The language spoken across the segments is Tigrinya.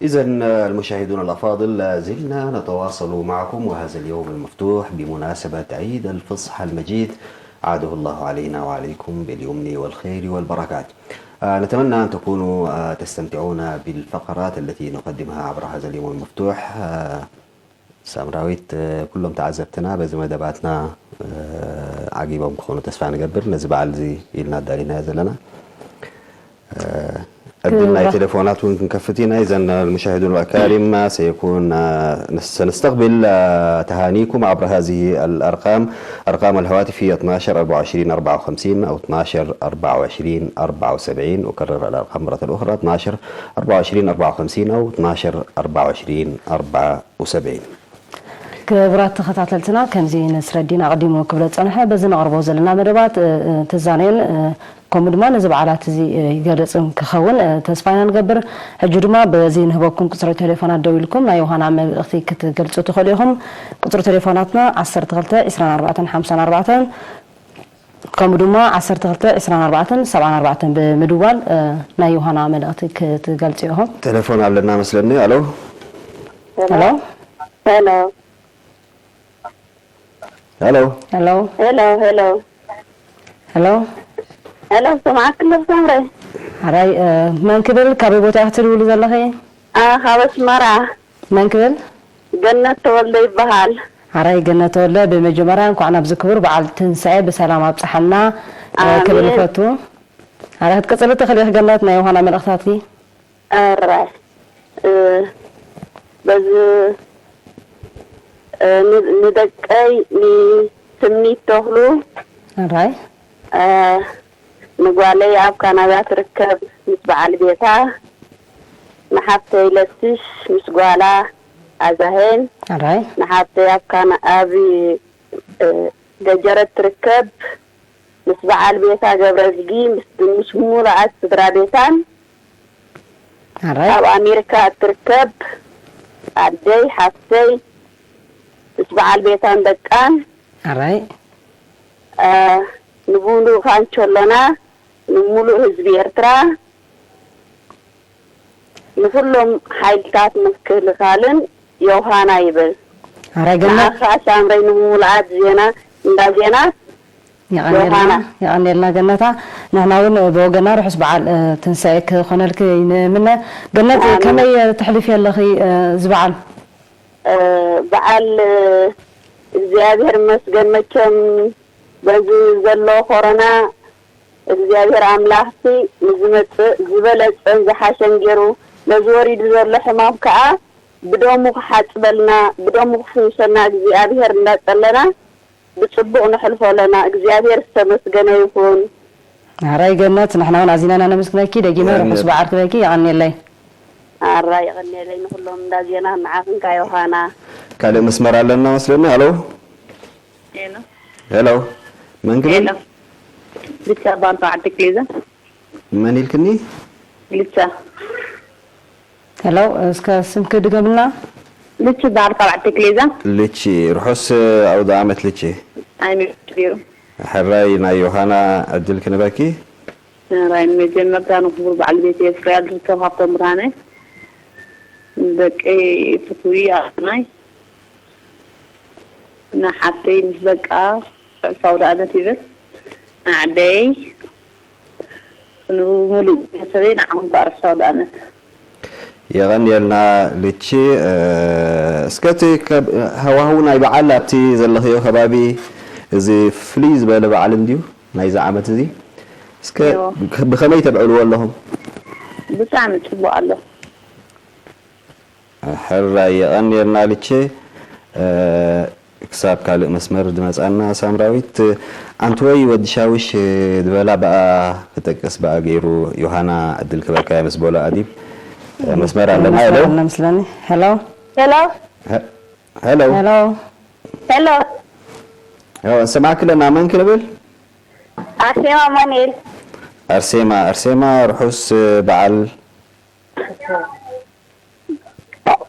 إذن المشاهدون الأفاضل، لا زلنا نتواصل معكم، وهذا اليوم المفتوح بمناسبة عيد الفصح المجيد، عاده الله علينا وعليكم باليمن والخير والبركات. آه، نتمنى أن تكونوا، آه، تستمتعون بالفقرات التي نقدمها عبر هذا اليوم المفتوح. آه، ሳምራዊት፣ እ፣ ኩሎም ተዓዘብትና በዚ መደባትና፣ እ፣ ዓጊቦም ክኾኑ ተስፋ ንገብር። ነዚ በዓል እዚ ኢልና ኣዳሊናዮ ዘለና። እ፣ ዕድል ናይ ክብራ- ቴሌፎናት እውን ክንከፍት ኢና። إذن المشاهدون الأكارم، سيكون، آه، نس-، سنستقبل، آه، تهانيكم عبر هذه الأرقام، أرقام الهواتف هي اثناشر أربعة وعشرين أربعة وخمسين أو اثناشر أربعة وعشرين أربعة وسبعين. أكرر الأرقام مرة أخرى، اثناشر أربعة وعشرين أربعة وخمسين أو اثناشر أربعة وعشرين أربعة وسبعين. ክቡራት ተኸታተልትና፣ ከምዚ ነስረዲን ኣቕዲሙ ክብሎ ዝጸንሐ፣ በዚ ነቕርቦ ዘለና መደባት፣ እ፣ እ፣ ትዛነዩን፣ እ፣ ከምኡ ድማ ነዚ በዓላት እዚ፣ እ፣ ይገልጽን ክኸውን፣ እ፣ ተስፋ ኢና ንገብር። ሕጂ ድማ በዚ ንህበኩም ቁጽሪ ቴሌፎናት ደዊልኩም ናይ ዮሃና መልእኽቲ ክትገልጹ ትኽእሉ ኢኹም። ቁጽሪ ቴሌፎናትና ዓሰርተ ክልተ ዕስራን ኣርባዕተን ሓምሳን ኣርባዕተን፣ ከምኡ ድማ ዓሰርተ ክልተ ዕስራን ኣርባዕተን ሰብዓን ኣርባዕተን ብምድዋል፣ እ፣ ናይ ዮሃና መልእኽቲ ክትገልጹ ኢኹም። ቴሌፎን ኣለና መስለኒ። ኣሎ። ሄሎ። ሄሎ። ሄሎ። ሄሎ። ሄሎ፣ ሄሎ። ሄሎ። ሄሎ። ሄሎ፣ ሰማዕክለይ ሳምራይ። ሕራይ፣ እ፣ መን ክብል፣ ካበይ ቦታ ኢኺ ትድውሊ ዘለኺ? አ፣ ካብ ኣስመራ። መን ክብል? ገነት ተወልደ ይበሃል። ሕራይ ገነት ተወልደ፣ ብመጀመርያ እንኳዕ ናብዚ ክቡር በዓል ትንሳኤ ብሰላም ኣብጽሓና፣ እ፣ ክብል ኣሜን። እፈቱ። ሕራይ ክትቅጽሊ ትኽእሊ ኢኺ ገነት፣ ናይ ዮሃና መልእኽታትኪ። ኣራይ፣ እ፣ በዚ፣ እ፣ ን-፣ ንደቀይ ንትምኒት ተኽሉ፣ ኣራይ። እ፣ ንጓለይ ኣብ ካናዳ ትርከብ ምስ በዓል ቤታ፣ ንሓፍተይ ለትሽ ምስ ጓላ ኣዛሄን፣ ኣራይ። ንሓፍተይ ኣብ ካና-፣ ኣብ፣ እ፣ ገጀረት ትርከብ ምስ በዓል ቤታ ገብረዝጊ፣ ምስ፣ ምስ ሙሉኣት ስድራ ቤታን፣ ኣራይ። ኣብ ኣሜሪካ እትርከብ ኣደይ ሓፍተይ ምስ በዓል ቤታን ደቃን፣ ኣራይ። እ፣ ንሙሉእ ካንቸሎና፣ ንሙሉእ ህዝቢ ኤርትራ፣ ንኹሎም ሓይልታት ምክልኻልን ዮሃና ይብል። ኣራይ ገነት። ንዓኻ ሳምረይ፣ ንሙሉኣት ዜና፣ እንዳ ዜና የቐንየልና፣ ዮሃና። የቐንየልና ገነታ። ንሕና እውን ብወገና ርሑስ በዓል፣ እ፣ ትንሳኤ ክኾነልኪ ንምነ። ገነት፣ ኣሜን። ከመይ ተሕልፊ ኣለኺ፣ እ፣ እዚ በዓል? እ፣ በዓል፣ እ፣ እግዚኣብሔር ይመስገን። መቸም በዚ ዘሎ ኮሮና እግዚኣብሔር ኣምላኽሲ ንዝመጽእ ዝበለጸን ዝሓሸን ገይሩ፣ ነዚ ወሪዱ ዘሎ ሕማም ከኣ ብደሙ ክሓጽበልና፣ ብደሙ ክፍውሰና እግዚኣብሔር እንዳጸለና ብጽቡቕ ነሕልፎ ኣለና። እግዚኣብሔር ዝተመስገነ ይኹን። ኣራይ ገነት፣ ንሕና እውን ኣዚና ኢና ነመስግነኪ። ደጊመ ኣሜን። ርሑስ በዓል ክበኪ። የቐንየለይ። ኣራይ የቐንየለይ ንኹሎም እንዳ ዜና፣ ንዓኽን ከኣ ዮሃና። ካልእ መስመር ኣለና መስለኒ። ሃሎ። ሄሎ። ሄሎ። መን ክብል? ሄሎ። ልቻ ባንታ ዓዲ ክሊዛ። መን ኢልክኒ? ልቻ። ሄሎ፣ እስከ ስምኪ ድገምልና። ልቺ በዓል ካብ ዓዲ ክሌዛ። ልቺ፣ ርሑስ ኣውደ ዓመት ልቺ። ኣሜን። ነይሩ። ሕራይ ናይ ዮሃና ዕድል ክንበኪ። ሕራይ ንመጀመርታ ንክቡር በዓል ቤት ኤፍርያል ዝርከብ ሃብቶም ብርሃነ፣ ንደቀይ ፍትዊ ኣዶናይ፣ ንሓፍተይ ምስ በቃ ርሑስ ኣውደ ዓመት ይብል። ንዓደይ፣ ንምሉእ ቤተሰበይ፣ ንዓኹም ከኣ ርሑስ ኣውደ ዓመት። የቐንየልና ልቺ። እ፣ እስከ እቲ ከብ-፣ ሃዋህው ናይ በዓል ኣብቲ ዘለኽዮ ከባቢ፣ እዚ ፍልይ ዝበለ በዓል እንድዩ ናይዚ ዓመት እዚ። እስከ እዎ። ብከ-፣ ብኸመይ ተብዕልዎ ኣለኹም? ብጣዕሚ ጽቡቕ ኣሎ። ሕራይ የቐንየልና ልቼ። እ፣ ክሳብ ካልእ መስመር ዝመጻና ሳምራዊት፣ ኣንትወይ ወዲ ሻውሽ ዝበላ ብኣ ክጠቅስ ብኣ ገይሩ ዮሃና ዕድል ክበካ ምስ በሎ ኣዲብ፣ እ፣ መስመር ኣለና። ሄሎ። መስመር ኣለና መስለኒ። ሄሎ። ሄሎ። ሄ-፣ ሄሎ። ሄሎ። ሄሎ። ሄሎ፣ እንሰማዕኪ ኣለና። መን ክንብል? ኣርሴማ ኣማኑኤል። ኣርሴማ፣ ኣርሴማ ርሑስ በዓል።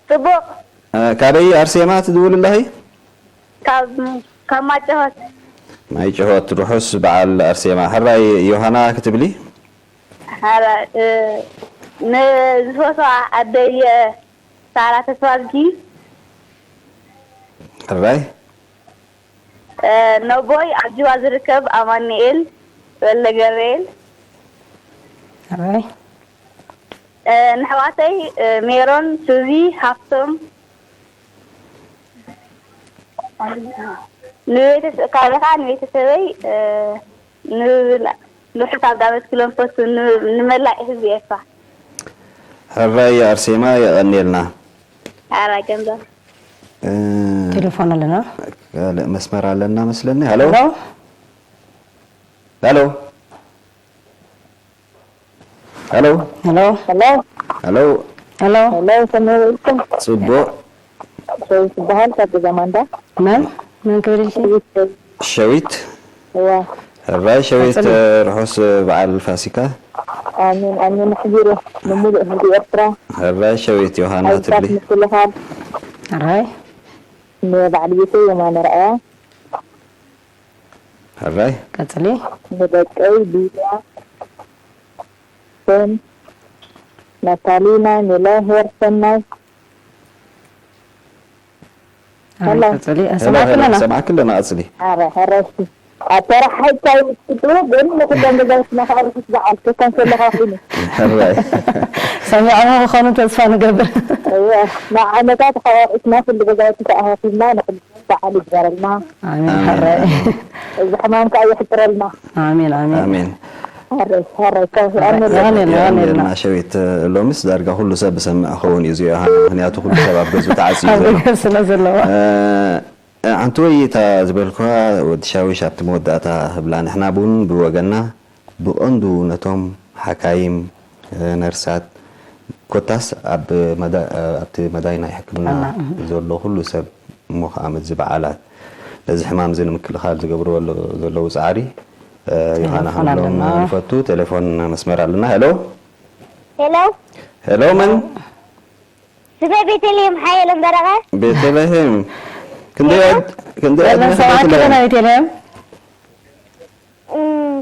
ጽቡቕ። እ፣ ካበይ ኣርሴማ ትድውል ኣለኺ? ካብ፣ ካብ ማይጨሆት። ማይጨሆት፣ ርሑስ በዓል ኣርሴማ። ሕራይ ዮሃና ክትብሊ? ሕራይ፣ እ፣ ንዝፈትዋ ኣደይ ሳራ ተስፋዝጊ፣ ሕራይ ነቦይ ኣብ ጅባ ዝርከብ ኣማኑኤል ወልደገብርኤል፣ ሕራይ ንሕዋተይ ሜሮን፣ ሱዚ፣ ሃፍቶም፣ ንቤተሰብ ካለኻ ንቤተሰበይ ንብላ ንርሑስ ኣውደ ዓመት ክብሎም ፈቱ ንመላእ ህዝቢ ኤርትራ። ሕራይ ኣርሴማ የቐንየልና። ኣራ ገንዘብ እ፣ ቴሌፎን ኣለና። ካልእ መስመር ኣለና መስለኒ። ሃሎ ሄሎ ሃሎ ሃሎ ሄሎ ሃሎ ሄሎ ሄሎ፣ ከመይ ውዒልኩም? ጽቡቕ ሸዊት ዝበሃል ካብ ገዛ ማንዳ። መን መን ክብል ኢልኪ? ሸዊት እዋ፣ ሕራይ ሸዊት ቀጽሊ። ርሑስ በዓል ፋሲካ። ኣሜን ኣሜን። ኣሕቢሩ ንምሉእ ህዝቢ ኤርትራ ሕራይ ሸዊት ዮሃና ሓይልታት ትብሊ። ምክልኻል ሕራይ ንበዓል ቤተይ የማነ ረኣያ ሕራይ ቀጽሊ። ንደቀይ ሊድያ፣ ሶን፣ ናታሊና፣ ሜላ፣ ሄር፣ ሰናይ ሕራይ ሄሎ። ቀጽሊ። ሰማዕኪ ኣለና። ሰማዕኪ ኣለና። ቀጽሊ። ኣረ ሐረስቲ ኣተራሓይታ ይምስጡ ግን ንኩሎም ገዛውትና ከዓ ርሑስ በዓል ከካን ከለካ ኮይኑ ሕራይ ሰሚዖም ክኾኑ ተስፋ ንገብር። እወ ንዓመታት ሓዋቂትና ኩሉ ገዛውቲ ተኣኻኪብና ንኩሉ በዓል ይግበረልና። ኣሜን ሕራይ። እዚ ሕማም ከዓ ይሕፅረልና። ኣሜን ኣሜን። ኣሜን። ሐረይ ሐረይ የቐንየልና፣ የቐንየልና። የቐንየልና ሸዊት። ሎምስ ዳርጋ ኩሉ ሰብ ዝሰምዕ ክኸውን እዩ እዚ ዮሃና፣ ምክንያቱ ኩሉ ሰብ ኣብ ገዝኡ ተዓፅዩ ዘሎ። ኣብ ገዛ ስለ ዘለዋ። እ፣ ኣንትወይ እታ ዝበልኳ ወዲ ሻዊሽ ኣብቲ መወዳእታ ህብላ፣ ንሕና እውን ብወገንና ብቐንዱ ነቶም ሓካይም፣ እ፣ ነርሳት፣ ኮታስ ኣብ መዳ-፣ ኣብቲ መዳይ ናይ ሕክምና ጥዕና፣ እህ። ዘሎ ኩሉ ሰብ፣ እሞ ከዓ ምስዚ በዓላት ነዚ ሕማም እዚ ንምክልኻል ዝገብርዎ ዘለዉ ፃዕሪ፣ እ፣ ዮሃና ቴሌፎን ክንብሎም ኣለና። ንፈቱ። ቴሌፎን መስመር ኣለና። ሄሎ ሄሎ፣ ሄሎ፣ መን? ስመይ ቤተልሔም ሓየሎም በረቐ። ቤተልሔም ክንደይ ዕድ-፣ ክንደይ የለን ዕድመ ሰማዕኪ ቤተልሔም? ኣለና ቤተልሔም። እም፣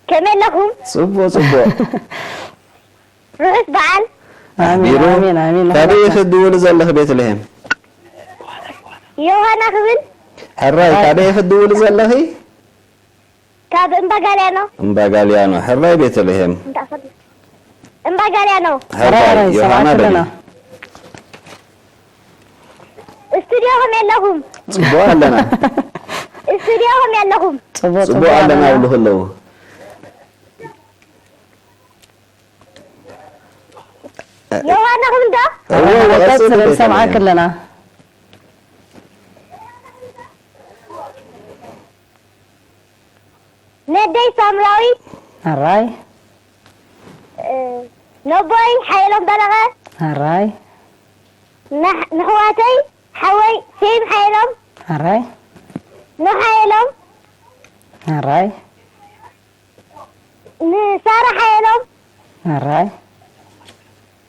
ከመይ ኣለኹም? ጽቡቕ ጽቡቕ። ርሑስ በዓል። ኣሜን ኣሕቢሩ። ኣሜን ኣሜን። ካበይ ኢኺ ትድውሊ ዘለኺ ቤተልሔም? ዮሃና ክብል ሕራይ፣ ካበይ ኢኺ ትድውሊ ዘለኺ? ካብ እምባ ጋልያኖ። እምባ ጋልያኖ። ሕራይ ቤተልሔም። እምባ ጋልያኖ። ሕራይ፣ ሕራይ፣ ዮሃና ሰማዕኪ በሊ። ኣለና። ስቱዲዮ ከመይ ኣለኹም? ጽቡቕ ኣለና። ስቱዲዮ ከመይ ኣለኹም? ጽቡቕ ጽቡቕ ኣለና ይብሉ ከለዉ። ዮሃና ክብል ዶ? እወ፣ እወ፣ ቀጽሊ ቀጽሊ፣ ቤተልሔም። ሰማዕኪ ኣለና። ነደይ ሳምራዊት፣ ሕራይ እ፣ ነቦይ ሓየሎም በረቐ፣ ሕራይ ንሕ-፣ ንሕዋተይ ሓወይ ሴም ሓየሎም፣ ሕራይ ንሓየሎም፣ ሕራይ ንሳራ ሓየሎም፣ ሕራይ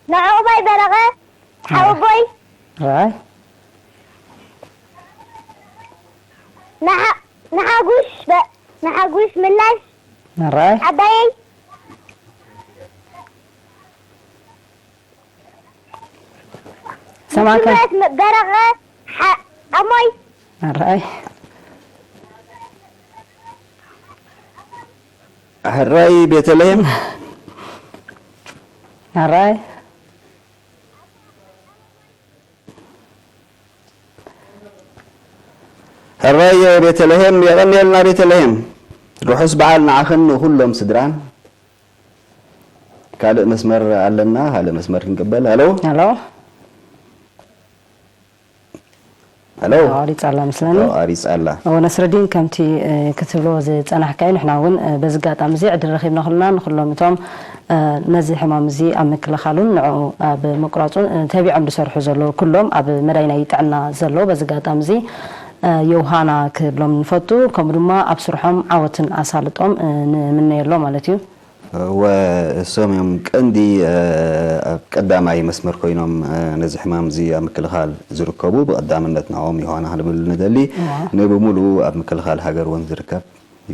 ንዕቑባይ በረቐ፣ ሓወቦይ፣ ሕራይ ንሓ-፣ ንሓጉሽ በ-፣ ንሓጉሽ ምላሽ፣ ሕራይ ዓባየይ፣ ሰማዕካ ንስምረት በረቐ፣ ሓ-፣ ኣሞይ፣ ሕራይ ሕራይ ቤተልሔም። ሕራይ ሕራይ ቤተልሔም፣ የቐንየልና ቤተልሔም። ርሑስ በዓል ንዓኽን ንኹሎም ስድራን። ካልእ መስመር ኣለና፣ ካልእ መስመር ክንቅበል። ሄሎ። ሄሎ። ሄሎ። ኣቋሪጻ ኣላ መስለኒ። ኣቋሪጻ ኣላ። እወ ነስረዲን፣ ከምቲ እ፣ ክትብሎ ዝጸናሕካዮ፣ ንሕና እውን እ፣ በዚ ኣጋጣሚ እዚ ዕድል ረኺብና ኩልና ንኹሎም እቶም እ፣ ነዚ ሕማም እዚ ኣብ ምክልኻሉን ንዕኡ ኣብ ምቁራጹን እ፣ ተቢዖም ዝሰርሑ ዘለዉ ኩሎም ኣብ መዳይ ናይ ጥዕና ዘለዉ በዚ ኣጋጣሚ እዚ እ፣ ዮሃና ክብሎም ንፈቱ። ከምኡ ድማ ኣብ ስርሖም ዓወትን ኣሳልጦም እ፣ ንምነየሎም ማለት እዩ። እወ እሶም እዮም ቀንዲ እ፣ ኣብ ቀዳማይ መስመር ኮይኖም እ፣ ነዚ ሕማም እዚ ኣብ ምክልኻል ዝርከቡ፣ ብቐዳምነት ንዕኦም ዮሃና ክንብል ንደሊ። እዋ። ንብሙሉኡ ኣብ ምክልኻል ሃገር እውን ዝርከብ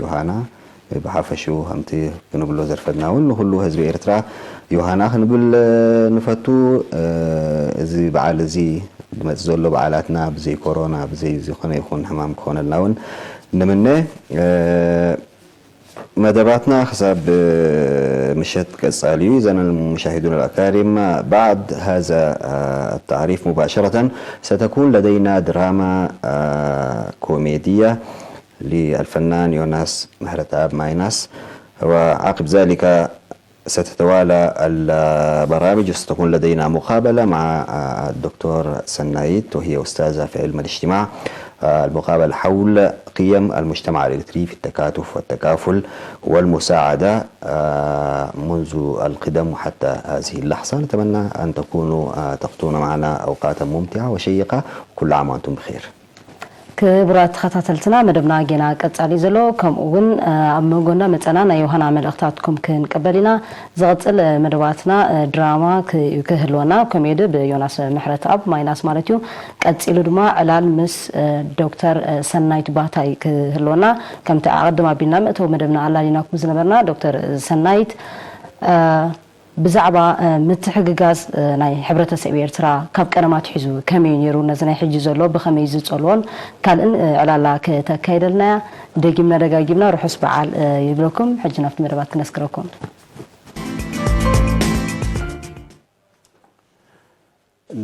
ዮሃና ብሓፈሽኡ ከምቲ ክንብሎ ዘርፈድና እውን ንኹሉ ህዝቢ ኤርትራ ዮሃና ክንብል ንፈቱ። እዚ በዓል እዚ ዝመጽእ ዘሎ በዓላትና ብዘይ ኮሮና፣ ብዘይ ዝኾነ ይኹን ሕማም ክኾነልና እውን ንምነ። መደባትና ክሳብ ምሸት ቀጻሊ እዩ። إذن المشاهدون الأكارم، بعد هذا التعريف مباشرة ستكون لدينا دراما كوميدية للفنان يوناس مهرتاب مايناس، وعقب ذلك ستتوالى البرامج، وستكون لدينا مقابلة مع الدكتور سنايت، وهي أستاذة في علم الاجتماع. المقابلة حول قيم المجتمع الإريتري في التكاتف والتكافل والمساعدة منذ القدم وحتى هذه اللحظة. نتمنى أن تكونوا تقضون معنا أوقاتا ممتعة وشيقة، وكل عام وأنتم بخير. ክቡራት ተኸታተልትና፣ መደብና ጌና ቀጻሊ ዘሎ፣ ከምኡ እውን ኣብ መንጎና መጸና ናይ ዮሃና መልእኽታትኩም ክንቀበል ኢና። ዝቐጽል መደባትና ድራማ ክህልወና፣ ኮሜዲ ብዮናስ ምሕረተኣብ ማይናስ ማለት እዩ። ቀጺሉ ድማ ዕላል ምስ ዶክተር ሰናይት ባታይ ክህልወና፣ ከምቲ ኣቐድም ኣቢልና መእተዊ መደብና ኣላሊናኩም ዝነበርና ዶክተር ሰናይት ብዛዕባ ምትሕግጋዝ ናይ ሕብረተሰብ ኤርትራ ካብ ቀደም ኣትሒዙ ከመይ ነይሩ፣ ነዚ ናይ ሕጂ ዘሎ ብኸመይ ዝጸልዎን ካልእን ዕላላ ከተካይደልና እያ። ደጊምና ደጋጊምና ርሑስ በዓል ይብለኩም። ሕጂ ናብቲ መደባት ክነስግረኩም።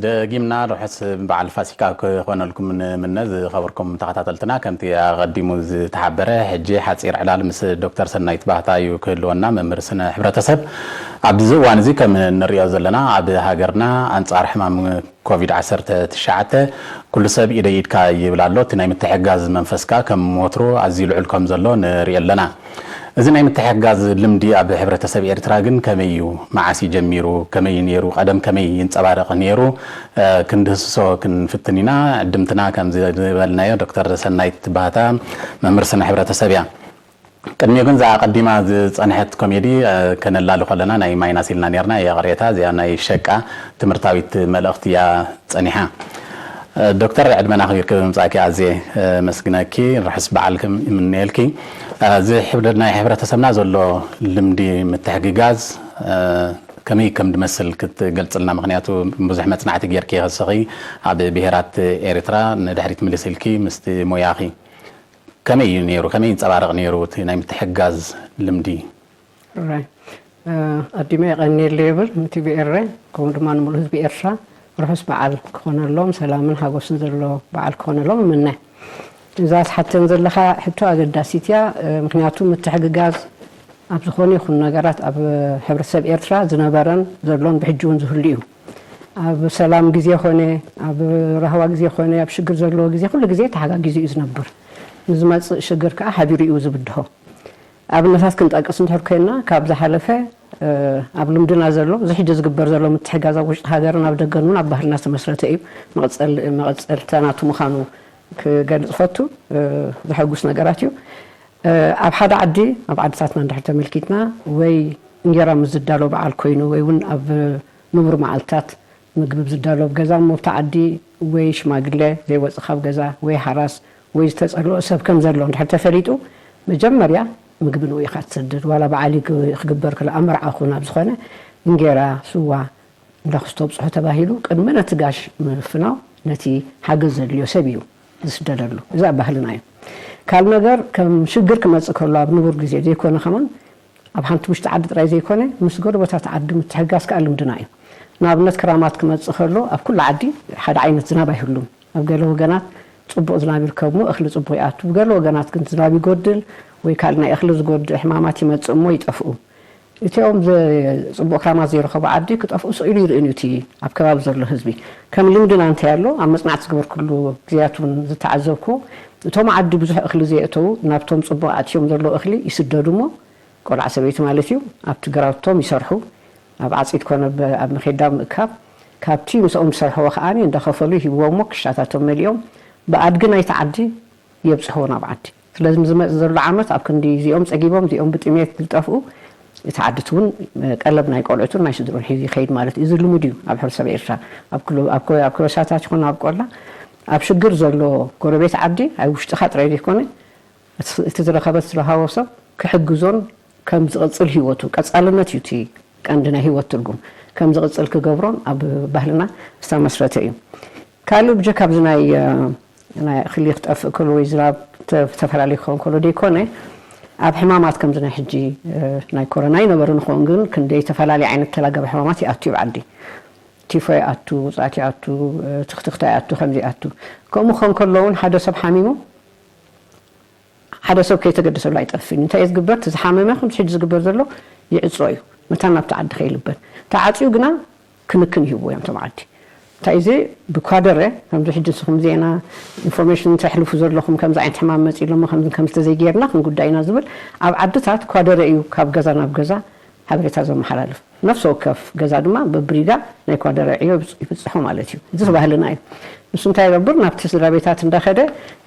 ደጊምና ርሑስ በዓል ፋሲካ ክኾነልኩም ንምነ። ዝኸበርኩም ተኸታተልትና፣ ከምቲ ኣቐዲሙ ዝተሓበረ፣ ሕጂ ሓጺር ዕላል ምስ ዶክተር ሰናይት ባህታ እዩ ክህልወና። መምህር ስነ ሕብረተሰብ። ኣብዚ እዋን እዚ ከም እንሪኦ ዘለና፣ ኣብ ሃገርና ኣንጻር ሕማም ኮቪድ ዓሰርተ ትሽዓተ ኩሉ ሰብ ኢደይ ኢድካ ይብል ኣሎ። እቲ ናይ ምትሕግጋዝ መንፈስካ ከም ወትሩ ኣዝዩ ልዑል ከም ዘሎ ንርኢ ኣለና። እዚ ናይ ምትሕግጋዝ ልምዲ ኣብ ሕብረተሰብ ኤርትራ ግን ከመይ እዩ? መዓስ እዩ ጀሚሩ? ከመይ እዩ ነይሩ? ቀደም ከመይ ይንጸባረቕ ነይሩ? ክንድህስሶ ክንፍትን ኢና። ዕድምትና ከም ዝበልናዮ ዶክተር ሰናይት ባህታ መምህር ስነ ሕብረተሰብ እያ። ቅድሚኡ ግን እዛ ኣቐዲማ ዝጸንሐት ኮሜዲ ከነላሊ ከለና ናይ ማይናስ ኢልና ነርና። የቕሬታ፣ እዚኣ ናይ ሸቃ ትምህርታዊት መልእኽቲ እያ ጸኒሓ። ዶክተር፣ ዕድመና ኣኽቢርኪ ብምምጻእኪ ኣዝየ መስግነኪ። ርሑስ በዓል ይምነየልኪ። እዚ ናይ ሕብረተሰብና ዘሎ ልምዲ ምትሕግጋዝ ከመይ ከም ዝመስል ክትገልጽልና፣ ምኽንያቱ ብዙሕ መጽናዕቲ ጌርኪ ከሰኺ ኣብ ብሄራት ኤርትራ ንድሕሪት ምልስ ኢልኪ ምስቲ ሞያኺ ከመይ እዩ ነይሩ? ከመይ ይንጸባረቕ ነይሩ እቲ ናይ ምትሕግጋዝ ልምዲ? ራይ ኣዲመ የቐንየለይ ይብል ንቲቪ ኤረ፣ ከምኡ ድማ ንምሉእ ህዝቢ ኤርትራ ርሑስ በዓል ክኾነሎም፣ ሰላምን ሓጎስን ዘሎ በዓል ክኾነሎም እምነ። እዛ ትሓተን ዘለኻ ሕቶ ኣገዳሲት እያ። ምክንያቱ ምትሕግጋዝ ኣብ ዝኾነ ይኹን ነገራት ኣብ ሕብረተሰብ ኤርትራ ዝነበረን ዘሎን ብሕጂ እውን ዝህሉ እዩ። ኣብ ሰላም ግዜ ኾነ ኣብ ራህዋ ግዜ ኾነ ኣብ ሽግር ዘለዎ ግዜ ኩሉ ግዜ ተሓጋጊዙ እዩ ዝነብር። ንዝመፅእ ሽግር ከዓ ሓቢሩ እዩ ዝብድሆ። ኣብነታት ክንጠቅስ እንድሕር ኮይና ካብ ዝሓለፈ ኣብ ልምድና ዘሎ እዚ ሕጂ ዝግበር ዘሎ ምትሕጋዝ ኣብ ውሽጢ ሃገርን ኣብ ደገን እውን ኣብ ባህልና ዝተመስረተ እዩ። መቐፀልታ ናቱ ምዃኑ ክገልፅ ፈቱ። ዘሐጉስ ነገራት እዩ። ኣብ ሓደ ዓዲ ኣብ ዓድታትና እንድሕር ተመልኪትና ወይ እንጌራ ምስ ዝዳሎ በዓል ኮይኑ ወይ እውን ኣብ ንቡር መዓልትታት ምግቢ ዝዳሎ ኣብ ገዛ እሞ ኣብቲ ዓዲ ወይ ሽማግለ ዘይወፅእ ካብ ገዛ ወይ ሓራስ ወይ ዝተፀልኦ ሰብ ከም ዘሎ እንድሕር ተፈሊጡ መጀመርያ ምግቢ ንኡ ኢኻ ትሰድድ። ዋላ በዓል ክግበር ክል ኣብ መርዓ ኹን ኣብ ዝኾነ እንጌራ ስዋ እንዳ ክስቶ ኣብፅሖ ተባሂሉ ቅድሚ ነቲ ጋሽ ምፍናው ነቲ ሓገዝ ዘድልዮ ሰብ እዩ ዝስደደሉ። እዚ ኣብ ባህልና እዩ። ካልእ ነገር ከም ሽግር ክመፅእ ከሎ ኣብ ንቡር ግዜ ዘይኮነ ከማን ኣብ ሓንቲ ውሽጢ ዓዲ ጥራይ ዘይኮነ ምስ ጎረቤታት ዓዲ ምትሕግጋዝ ከዓ ልምድና እዩ። ንኣብነት ክራማት ክመፅእ ከሎ ኣብ ኩሉ ዓዲ ሓደ ዓይነት ዝናብ ኣይህሉን። ኣብ ገለ ወገናት ፅቡቕ ዝናብ ይርከብ እሞ እኽሊ ፅቡቕ ይኣቱ። ኣብ ገለ ወገናት ግን ዝናብ ይጎድል ወይ ካልእ ናይ እኽሊ ዝጎድእ ሕማማት ይመፅእ እሞ ይጠፍኡ። እቲኦም ጽቡቕ ክራማት ዘይረኸቡ ዓዲ ክጠፍኡ ስቕ ኢሉ ይርእን እዩ እቲ ኣብ ከባቢ ዘሎ ህዝቢ። ከም ልምድና እንታይ ኣሎ ኣብ መጽናዕቲ ዝገበርኩሉ ግዜያት እውን ዝተዓዘብኩዎ እቶም ዓዲ ብዙሕ እኽሊ ዘየእተዉ ናብቶም ጽቡቕ ኣእትዮም ዘለዉ እኽሊ ይስደዱ እሞ ቆልዓ ሰበይቲ ማለት እዩ ኣብቲ ግራውቶም ይሰርሑ ኣብ ዓጺድ ኮነ ኣብ መኼዳ ምእካብ ካብቲ ምስኦም ዝሰርሕዎ ከኣ እንዳኸፈሉ ይህብዎም እሞ ክሻታቶም መሊኦም ብኣድጊ ናይቲ ዓዲ የብጽሕዎ ናብ ዓዲ። ስለዚ ንዝመጽእ ዘሎ ዓመት ኣብ ክንዲ እዚኦም ጸጊቦም እዚኦም ብጥሜት ዝጠፍኡ እቲ ዓዲ እቲ እውን ቀለብ ናይ ቆልዑትን ናይ ስድርኡን ሒዙ ይኸይድ ማለት እዩ። እዚ ልሙድ እዩ ኣብ ሕብረተሰብ ኤርትራ ኣብ ክሎ- ኣብ ኮ- ኣብ ክበሳታት ይኹን ኣብ ቆላ ኣብ ሽግር ዘሎ ጎረቤት ዓዲ ኣብ ውሽጥኻ ጥራይ ዘይኮነ እቲ- እቲ ዝረኸበ እቲ ዝረሃቦ ሰብ ክሕግዞን ከም ዝቕጽል ህይወቱ ቀጻልነት እዩ እቲ ቀንዲ ናይ ህይወት ትርጉም ከም ዝቕጽል ክገብሮን ኣብ ባህልና ዝተመስረተ እዩ። ካልእ ብጀካ ኣብዚ ናይ ናይ እኽሊ ክጠፍእ ከሎ ወይ ዝናብ ተፈላለዩ ክኸውን ከሎ ደይኮነ፣ ኣብ ሕማማት ከምዚ ናይ ሕጂ ናይ ኮሮና ይነበሩ ንኸውን፣ ግን ክንደይ ተፈላለየ ዓይነት ተላጋቢ ሕማማት ይኣቱ ይብ ዓዲ። ቲፎ ይኣቱ፣ ውፅኣት ይኣቱ፣ ትኽትኽታ ይኣቱ፣ ከምዚ ይኣቱ። ከምኡ ክኸውን ከሎ እውን ሓደ ሰብ ሓሚሙ ሓደ ሰብ ከይተገደሰሉ ኣይጠፍን። እንታይ እዩ ዝግበር? እቲ ዝሓመመ ከምዚ ሕጂ ዝግበር ዘሎ ይዕጾ እዩ። መታን ናብቲ ዓዲ ከይልበን። ተዓጽዩ ግና ክንክን ይህብዎ እዮም እቶም ዓዲ። እንታይ እዚ ብኳደረ ከምዚ ሕጂ ንስኹም ዜና ኢንፎርሜሽን ተሕልፉ ዘለኹም ከምዚ ዓይነት ሕማም መጺ ኣሎ ከምዚ ከምዚ ተዘይጌርና ክንጉዳይና ዝብል ኣብ ዓድታት ኳደረ እዩ ካብ ገዛ ናብ ገዛ ሓበሬታ ዘመሓላልፍ። ነፍሲ ወከፍ ገዛ ድማ በብሪጋ ናይ ኳደረ ዕዮ ይብጽ- ይብጽሖ ማለት እዩ። እዚ ባህልና እዩ። ንሱ እንታይ ይገብር? ናብቲ ስድራ ቤታት እንዳኸደ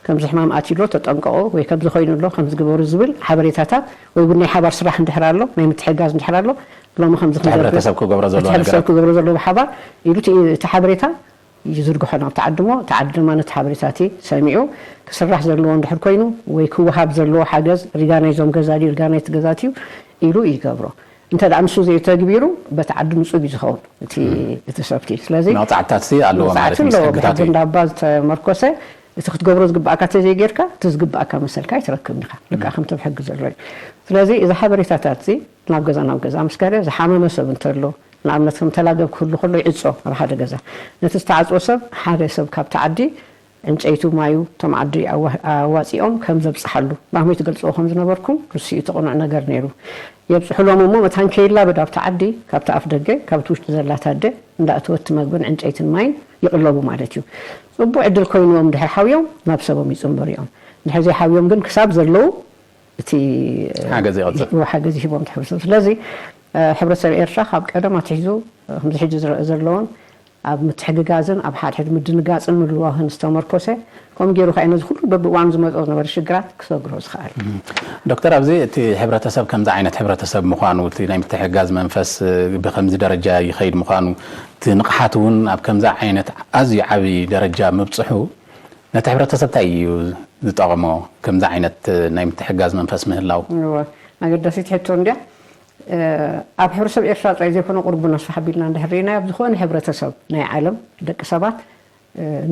ከምዚ ሕማም ኣትዩሎ ተጠንቀቑ ወይ ከምዚ ኮይኑሎ ከምዚ ግበሩ ዝብል ሓበሬታታት ወይ እውን ናይ ሓባር ስራሕ እንድሕር ኣሎ ናይ ምትሕጋዝ እንድሕር ኣሎ ሎሚ ከምዚ እቲ ክንገብር- ሕብረተሰብ ክገብሮ ዘለዎ እቲ ሕብረተሰብ ነገራት። ክገብሮ ዘለዎ ብሓባር ኢሉ እቲ እቲ ሓበሬታ ይዝርግሖ ናብቲ ዓዲ እሞ እቲ ዓዲ ድማ ነቲ ሓበሬታ እቲ ሰሚዑ ክስራሕ ዘለዎ እንድሕር ኮይኑ ወይ ክወሃብ ዘለዎ ሓገዝ ሪጋ ናይዞም ገዛ ድዩ ሪጋ ናይቲ ገዛ እዩ ኢሉ ይገብሮ። እንተ ደኣ ንሱ ዘይተግቢሩ በቲ ዓዲ ንጹግ እዩ ዝኸውን እቲ እቲ ሰብቲ። ስለዚ መቕጻዕትታት ሲ ኣለዎ ማለት መቕጻዕቲ እዩ፣ ኣለዎ። ሕጊታት ብሕጊ እዩ። እንዳባ ዝተመርኮሰ እቲ ክትገብሮ ዝግባኣካ ተዘይጌርካ እቲ ዝግባኣካ መሰልካ ኣይትረክብን ኢኻ። ልክዕ ከምቲ ብሕጊ ዘሎ እዩ። ስለዚ እዚ ሓበሬታታት እዚ ናብ ገዛ ናብ ገዛ ምስ ከደ ዝሓመመ ሰብ እንተሎ ንኣብነት ከም ተላገብ ክህሉ ከሎ ይዕጾ ኣብ ሓደ ገዛ። ነቲ ዝተዓጽወ ሰብ ሓደ ሰብ ካብቲ ዓዲ ዕንጨይቱ ማዩ እቶም ዓዲ ኣዋ- ኣዋጺኦም ከም ዘብጽሓሉ ማህሞይ ትገልጽዎ ከም ዝነበርኩም ንሱ እዩ እቲ ቅኑዕ ነገር ነይሩ። የብጽሑሎም እሞ መታን ከይላበድ ኣብቲ ዓዲ ካብቲ ኣፍ ደገ ካብቲ ውሽጢ ዘላታ ኣደ እንዳእተወት መግብን ዕንጨይትን ማይን ይቕለቡ ማለት እዩ። ጽቡቕ ዕድል ኮይንዎም ድሕር ሓውዮም ናብ ሰቦም ይጽንበሩ እዮም። ድሕር ዘይሓውዮም ግን ክሳብ ዘለዉ እቲ ሓገዝ ይቐጽል። ይህቦ ሓገዝ ይህቦም ትሕብርሰብ ስለዚ ሕብረተሰብ ኤርትራ ካብ ቀደም ኣትሒዙ ከምዚ ሕጂ ዝረአ ዘለዎን ኣብ ምትሕግጋዝን ኣብ ሓድሕድ ምድንጋጽን ምልዋህን ዝተመርኮሰ ከምኡ ገይሩ ከዓ ነዚ ኩሉ በብእዋኑ ዝመፅኦ ዝነበረ ሽግራት ክሰግሮ ዝኽኣል። ዶክተር፣ ኣብዚ እቲ ሕብረተሰብ ከምዚ ዓይነት ሕብረተሰብ ምዃኑ፣ እቲ ናይ ምትሕግጋዝ መንፈስ ብከምዚ ደረጃ ይኸይድ ምዃኑ፣ እቲ ንቕሓት እውን ኣብ ከምዚ ዓይነት ኣዝዩ ዓብዪ ደረጃ ምብፅሑ ነቲ ሕብረተሰብ እንታይ እዩ ዝጠቕሞ? ከምዚ ዓይነት ናይ ምትሕግጋዝ መንፈስ ምህላው? እወ፣ ኣገዳሲት ሕቶ እንድያ። ኣብ ሕብረተሰብ ኤርትራ ጥራይ ዘይኮነ ቁሩብ እውን ኣስፍሕ ኣቢልና እንድሕር ርኢናዮ ኣብ ዝኾነ ሕብረተሰብ ናይ ዓለም ደቂ ሰባት